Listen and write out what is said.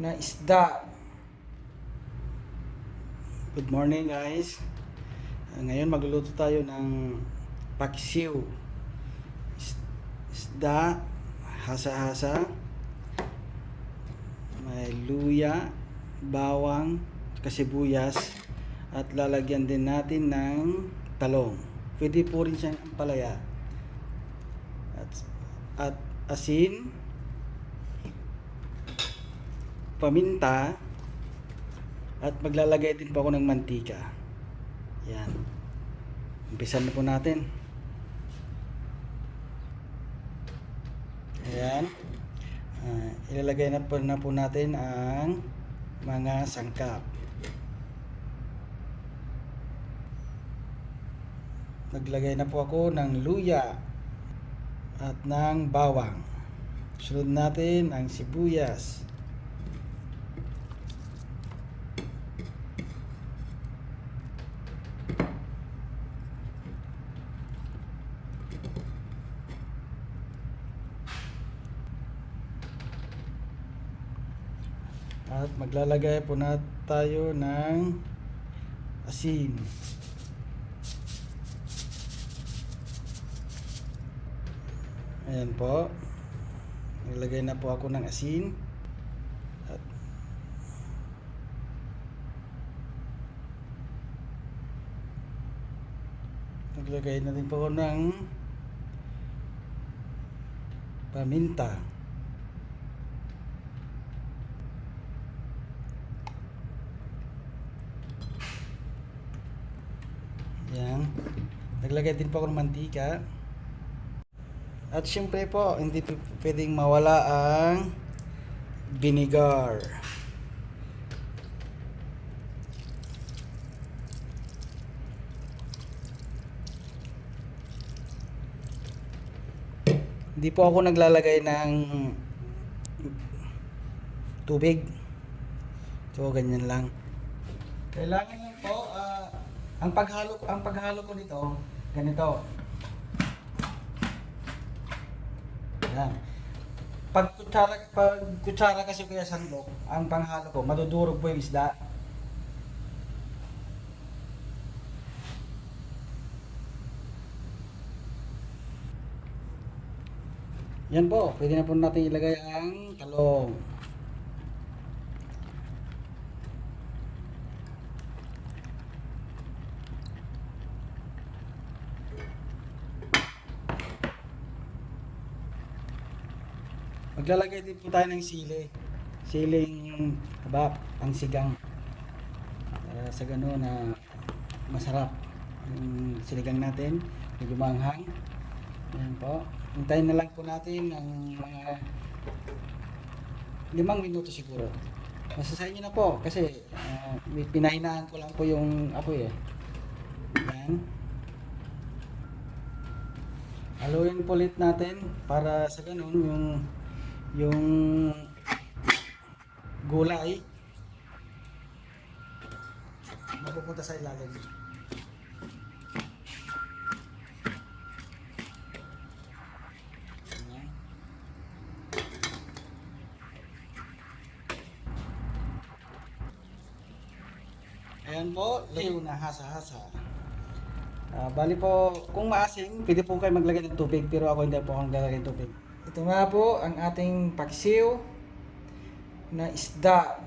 na isda. Good morning guys. Ngayon magluluto tayo ng paksiw. Isda, hasa-hasa, may luya, bawang, kasibuyas, at lalagyan din natin ng talong. Pwede po rin siyang ampalaya. At asin, paminta, at maglalagay din po ako ng mantika. Yan. Umpisan na po natin. Ayan. Ilalagay na po natin ang mga sangkap. Naglagay na po ako ng luya at ng bawang. Sunod natin ang sibuyas. At maglalagay po na tayo ng asin. Ayan po. Naglagay na po ako ng asin. At naglagay na din po ako ng paminta. Yan. Naglagay din po ako ng mantika. At syempre po, hindi pwedeng mawala ang vinegar. Hindi po ako naglalagay ng tubig. So ganyan lang. Kailangan lang po ang paghalo ko nito ganito. Yan. Pag kutsara kasi kaya sandok, ang panghalo ko madudurog po yung isda. Yan po, pwede na po natin ilagay ang talong. Maglalagay din po tayo ng sili. Siling habak, ang sigang. Sa gano'n na masarap yung sinigang natin, medyo maanghang. Ayan po. Hintayin na lang po natin ng mga 5 minuto siguro. Basta sa inyo na po kasi pinahinaan ko lang po yung apoy eh. Ayan. Haluin po ulit natin para sa gano'n yung gulay mapupunta sa ilalim. Ayan po, liw na hasa-hasa. Bali po, kung maasim, pwede po kayo maglagay ng tubig, pero ako hindi po akong maglalagay ng tubig. Ito nga po ang ating paksiw na isda.